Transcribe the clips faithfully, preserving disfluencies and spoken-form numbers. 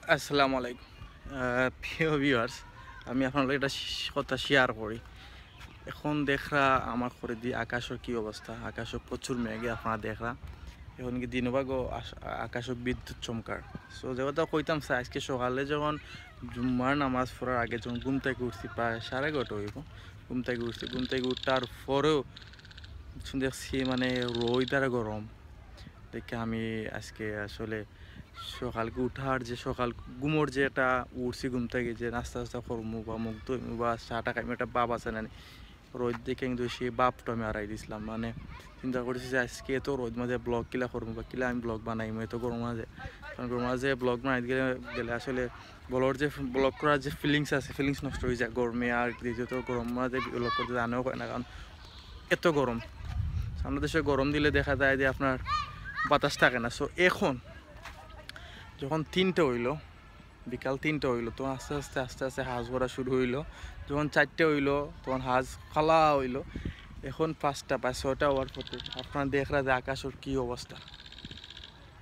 আসসালামু আলাইকুম। আহ, প্রিয় ভিউয়ার্স, আমি আপনার লগে একটা শ- কথা শেয়ার করি। এখন দেখরা আমার করেদি আকাশর কি অবস্থা। আকাশো প্রচুর মেঘে আপনারা দেখরা। এখন কি দিনবাগো আকাশো বিদ্যুৎ চমকার। সো যে কথা কইতাম চাই, আজকে সকালে যখন জুম্মার নামাজ পড়ার আগে যখন ঘুম থাকি উঠছি, প্রায় সাড়ে এগারোটা অইবো, ঘুম থাকি উঠছি। ঘুম থাকি উঠার পরেও দেখছি মানে রইদ আর গরম দেখে আমি আজকে আসলে সকালকে উঠার যে সকাল ঘুমর যে একটা উঠছি ঘুম থাকি যে নাস্তা টাস্তা করমু বা মুখ ধুইমু বা চা টা খাইমু, একটা ভাব আছে না নি? রইদ দেখে কিন্তু সেই ভাবটা আমি হারাই দিছিলাম। মানে চিন্তা করছি যে আজকে এত রইদ মাঝে ব্লগ কিলা করমু বা কিলা আমি ব্লগ বানাইমু এত গরম মাঝে। কারণ গরম মাঝে ব্লগ বানাইতে গেলে, গেলে আসলে ব্লগর যে ব্লগ করার যে ফিলিংস আছে, ফিলিংস নষ্ট অই যায় গরমে। আর দ্বিতীয়ত গরম মাঝে ব্লগ করতে জানেও হয় না, কারণ এত গরম। সামনে দেশে গরম দিলে দেখা যায় যে আপনার বাতাস থাকে না। সো এখন যখন তিনটা অইলো, বিকাল তিনটা অইলো, তখন আস্তে আস্তে আস্তে আস্তে হাজ ভরা শুরু অইলো। যখন চারটা অইলো, তখন হাজ খালা অইলো। এখন পাঁচটা, প্রায় ছয়টা অওয়ার পথে। আপনারা দেখরা যে আকাশর কি অবস্থা।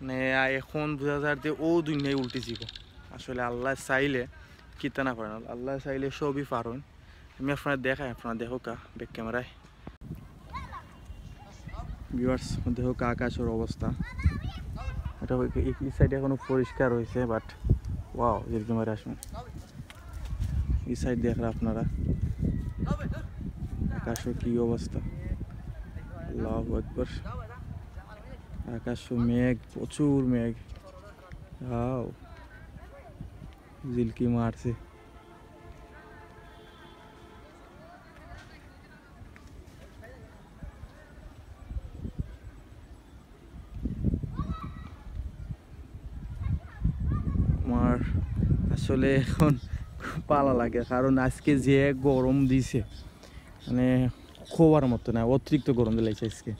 মানে, আ, এখন বুঝা যার যে অউ দুনিয়াই উল্টি যিবো। আসলে আল্লায় চাইলে কিতা না পারইন, আল্লায় চাইলে সবই পারইন। আমি আপনারে দেখাই, আপনারা দেখউক্কা ব্যাক ক্যামেরায়। ভিউয়ার্স, দেখউক্কা আকাশর অবস্থা। এটা অই-, এই, এই সাইডে এখনো পরিষ্কার অইছে, বাট ওয়াও, যেরকম আর আসুন, এই সাইড দেখরা আপনারা আকাশর কি অবস্থা। আল্লাহু আকবার। আকাশো মেঘ, প্রচুর মেঘ। ওয়াও, ঝিলকি মারছে। আমার আসলে এখন খুব ভালা লাগে, কারণ আজকে যে গরম দিছে, মানে, কওয়ার মতো না, অতিরিক্ত গরম দিলাইছে আজকে।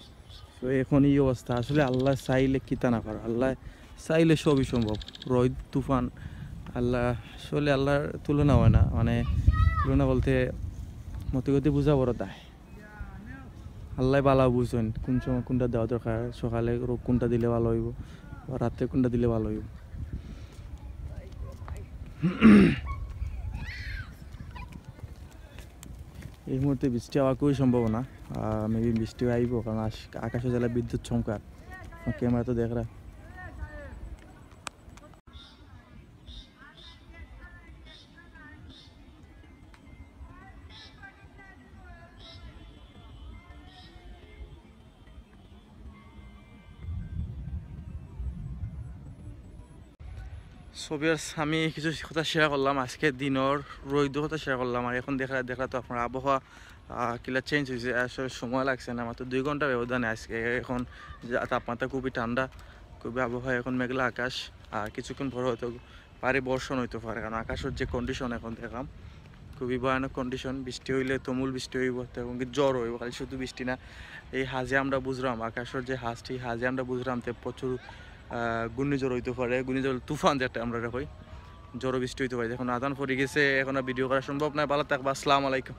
তো এখন এই অবস্থা, আসলে আল্লায় চাইলে কিতা না পারে, আল্লায় চাইলে সবই সম্ভব। রইদ, তুফান, আল্লাহ, আসলে আল্লাহর তুলনা হয় না, মানে, তুলনা বলতে মতি গতি বুঝা বড় দায়। আল্লায় ভালা বুঝইন কোন সময় কোনটা দেওয়া দরকার, সকালে রো-, কোনটা দিলে ভালা অইবো, বা রাতে কোনটা দিলে ভালা অইবো। এই মুহূর্তে বৃষ্টি হওয়ার খুবই সম্ভাবনা, মেবি বৃষ্টি আইবো, কারণ আস-, আকাশো যেলা বিদ্যুৎ চমকার, ক্যামেরা তো দেখরা। So ভিউয়ার্স, আমি কিছু কথা শেয়ার করলাম, আজকে দিনর রইদর কথা শেয়ার করলাম। আর এখন দেখরা, দেখরা তো আপনারা আবহাওয়া, আহ, কিলা চেঞ্জ অইছে, আসলে সময় লাগছে না, মাত্র দুই ঘন্টা ব্যবধানে আজকে এখন যে তাপমাত্রা খুবই ঠান্ডা, খুবই আবহাওয়া এখন মেঘলা আকাশ। আর কিছুক্ষণ পরে হয়তো ভারী বর্ষণ অইতো পারে, কারণ আকাশর যে কন্ডিশন এখন দেখলাম খুবই ভয়ানক কন্ডিশন। বৃষ্টি অইলে তুমুল বৃষ্টি অইবো, তেমন কি ঝড় অইবো, খালি শুধু বৃষ্টি না। এই হাজে আমরা বুঝরাম, আকাশর যে হাজটি, হাজে আমরা বুঝরাম তে প্রচুর, আহ, ঘূর্ণিঝড় অইতো পারে, ঘূর্ণিঝড় তুফান যেটা আমরা কই, ঝড় বৃষ্টি অইতো পারে। এখন আজান পড়ি গেছে, এখন আর ভিডিও করা সম্ভব নায়। ভালা থাকবা, আসসালামু আলাইকুম।